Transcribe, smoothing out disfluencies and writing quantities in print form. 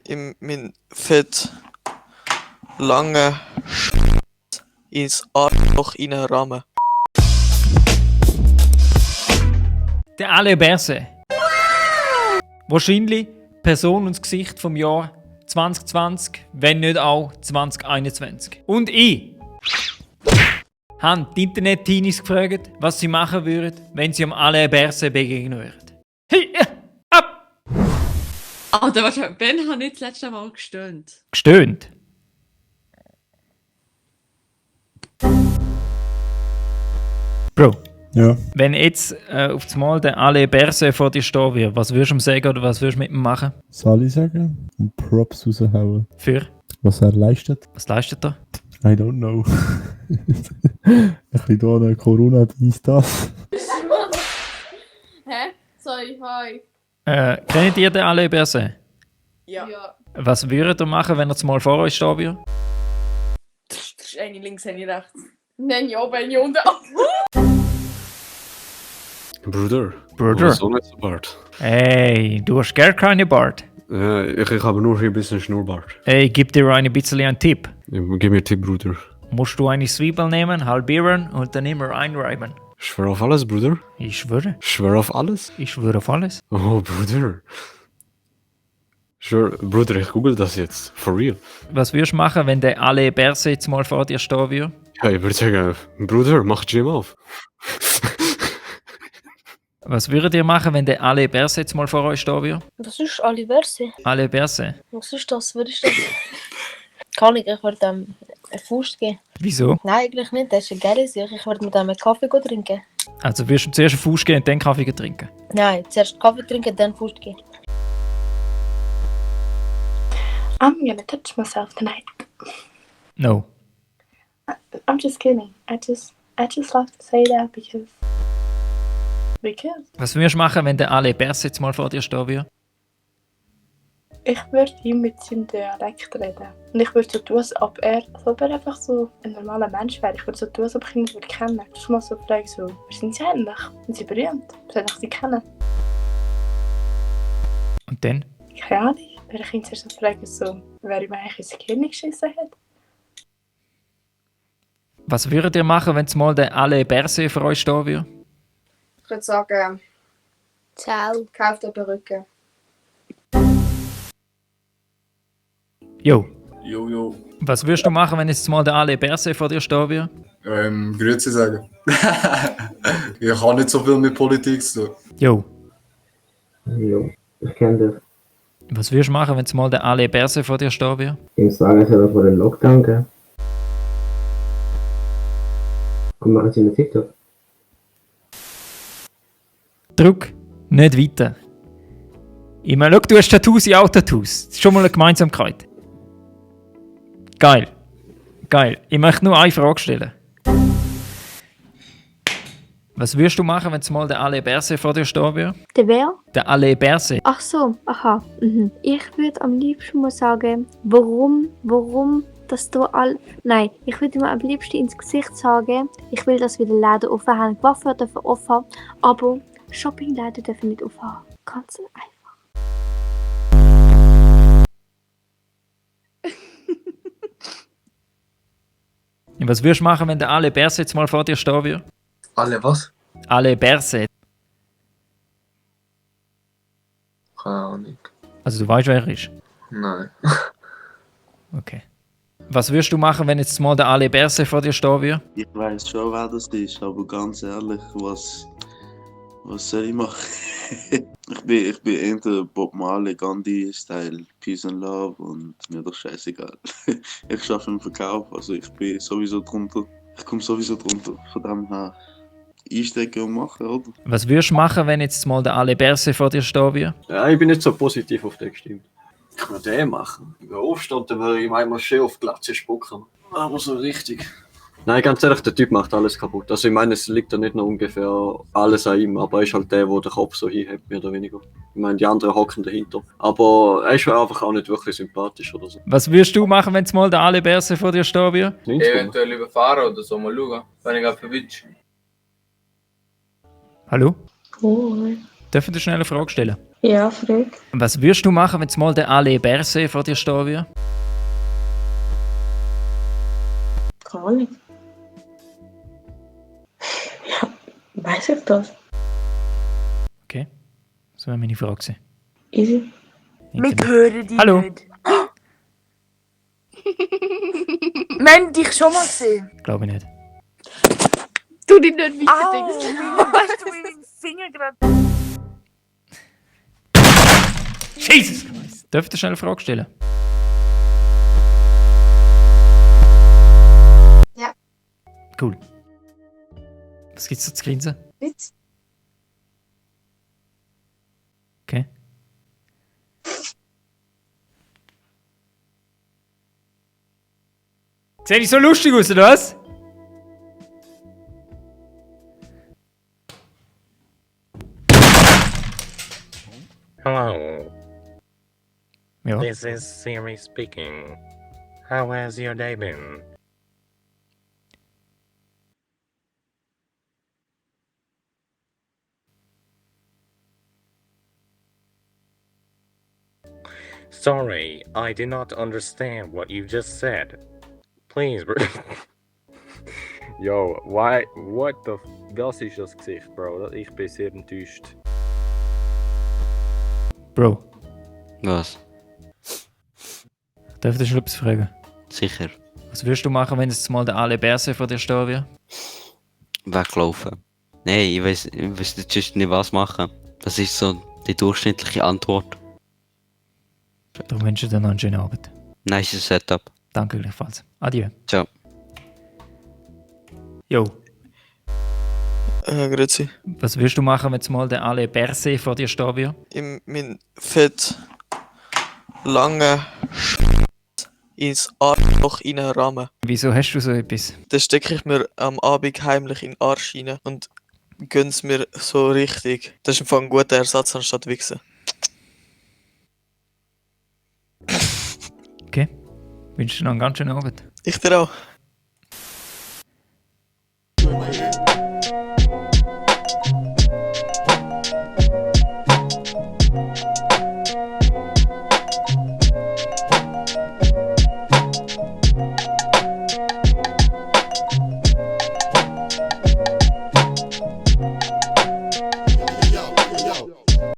in mein fett lange ins Arschloch reinrammen. Der Ale Berse. Wahrscheinlich Person und das Gesicht vom Jahr 2020, wenn nicht auch 2021. Und ich habe die Internet-Teenies gefragt, was sie machen würden, wenn sie am Ale Berse begegnen würden. Hey, ab! Alter, warte, Ben hat nicht das letzte Mal gestöhnt. Gestöhnt. Bro, Ja. wenn jetzt auf das Mal der Ale Berse vor dir stehen würde, was würdest du ihm sagen oder was würdest du mit ihm machen? Soll ich sagen? Und Props raushauen. Für? Was er leistet? Was leistet er? I don't know. Ein bisschen da eine Corona, dies, das. Hä? Sorry, hi. Kennt ihr den Ale Berse? Ja. Was würdet ihr machen, wenn er mal vor euch stehen würde? Das ist eine links, eine rechts. Nein, ja, ben je unten. Bruder. Bruder. So nicht so Bart. Hey, du hast gar keine Bart. Ich habe nur hier ein bisschen Schnurrbart. Hey, gib dir ein bisschen einen Tipp. Gib mir Tipp, Bruder. Musst du eine Zwiebel nehmen, halbieren und dann immer einreiben. Schwör auf alles, Bruder. Ich schwöre. Schwör auf alles? Ich schwöre auf alles. Oh, Bruder. Schwör, Bruder, ich google das jetzt. For real. Was würdest du machen, wenn der Ale Berse jetzt mal vor dir stehen würde? Ja, ich würde sagen, Bruder, mach Gym auf. Was würdet ihr machen, wenn der Ale Berse jetzt mal vor euch stehen würde? Was ist Ali Berse? Ale Berse. Was ist das? Was ist das? Kann ich würde dem einen Fuß geben. Wieso? Nein, eigentlich nicht. Das ist eine geile Sache. Ich würde mit dem einen Kaffee trinken. Also wirst du zuerst einen Fuß gehen und dann Kaffee trinken? Nein, zuerst Kaffee trinken, dann Fuß gehen. I'm gonna touch myself tonight. No. I'm just kidding. I just love to say that because. Was würdest du machen, wenn der Ale Berse jetzt mal vor dir stehen würde? Ich würde ihm mit seinem Dialekt reden. Und ich würde so tun, als ob er einfach so ein normaler Mensch wäre. Ich würde so tun, als ob ich ihn nicht würde kennen. Ich würde mal so fragen, so, sind sie ähnlich? Sind sie berühmt? Soll ich sie kennen? Und dann? Keine Ahnung. Würde ich ihn zuerst so fragen, so, wer ihm eigentlich ins Gehirn geschissen hat. Was würdet ihr machen, wenn jetzt mal der Ale Berse vor euch stehen würde? Ich würde sagen, Ciao. kauf dir Perücke. Jo. Jo. Was würdest du machen, wenn jetzt mal der Ale Berse vor dir stehen würde? Grüezi sagen. Ich habe nicht so viel mit Politik zu tun. Jo. Jo, ich kenne das. Was würdest du machen, wenn jetzt mal der Ale Berse vor dir stehen würde? Ich sage, es soll vor den Lockdown gehen. Und machen Sie eine TikTok. Druck, nicht weiter. Ich meine, schau, du hast Tattoos, ich auch Tattoos. Das ist schon mal eine Gemeinsamkeit. Geil. Ich möchte nur eine Frage stellen. Was würdest du machen, wenn jetzt mal der Ale Berse vor dir stehen würde? Der wer? Der Ale Berse. Ach so, aha. Mhm. Ich würde am liebsten mal sagen, warum, dass du Nein, ich würde mir am liebsten ins Gesicht sagen, ich will, dass wir den Läden offen haben. Coiffeur dürfen offen haben, aber Shoppingläden dürfen nicht offen haben. Ganz einfach. Und was würdest du machen, wenn der Ale Berse jetzt mal vor dir stehen würde? Alle was? Ale Berse. Keine Ahnung. Also du weißt, wer er ist? Nein. Okay. Was würdest du machen, wenn jetzt mal der Ale Berse vor dir stehen würde? Ich weiß schon, wer das ist, aber ganz ehrlich, was soll ich machen? ich bin eher Bob Marley, Gandhi-Style, Peace and Love und mir doch scheißegal. Ich arbeite im Verkauf, also ich bin sowieso drunter. Ich komme sowieso drunter, von dem her einstecken und machen, oder? Was würdest du machen, wenn jetzt mal der Ale Berse vor dir stehen würde? Ja, ich bin nicht so positiv auf den gestimmt. Ich würde den machen. Ich würde aufstehen, dann würde ich ihm einmal schön auf die Glatze spucken. Aber so richtig. Nein, ganz ehrlich, der Typ macht alles kaputt. Also ich meine, es liegt ja nicht nur ungefähr alles an ihm, aber er ist halt der den Kopf so hinhebt, mehr oder weniger. Ich meine, die anderen hocken dahinter. Aber er ist einfach auch nicht wirklich sympathisch oder so. Was würdest du machen, wenn jetzt mal der Ale Berse vor dir stehen würde? Eventuell überfahren oder so, mal schauen, wenn ich verwitsche. Hallo? Oh. Darf ich dir schnell eine Frage stellen? Ja, frag. Was würdest du machen, wenn mal der Alain Berset vor dir stehen würde? Keine Ahnung. Ja, weiss ich das? Okay, das wäre meine Frage gewesen. Easy. Wir hören dich Hallo. nicht. Wir haben dich schon mal gesehen. Glaube ich nicht. Du dich nicht weiterdenkst. Weißt du, wie mein Finger gerade... Jesus Christ! Dürft ihr schnell eine Frage stellen? Ja. Cool. Was gibt's so zu grinsen? Nichts. Okay. Sehe ich so lustig aus, oder was? Hello. Ja. This is Siri speaking. How has your day been? Sorry, I did not understand what you just said. Please, Yo, why? What the? Das ist das Gesicht, Bro. Ich bin sehr enttäuscht. Bro, Was? darf ich dich etwas fragen? Sicher. Was würdest du machen, wenn jetzt mal der Alain Berset vor dir stehen würde? Weglaufen. Nein, ich weiß just nicht was machen. Das ist so die durchschnittliche Antwort. Darum wünsche ich dir noch einen schönen Abend. Nice Setup. Danke gleichfalls. Adieu. Ciao. Jo, Grüezi. was würdest du machen, wenn jetzt mal der Alain Berset vor dir stehen würde? In mein fett lange ins Arschloch reinrammen. Wieso hast du so etwas? Dann stecke ich mir am Abend heimlich in den Arsch rein und gönn's mir so richtig. Das ist einfach ein guter Ersatz anstatt Wichsen. Okay. Wünsche dir noch einen ganz schönen Abend. Ich dir auch.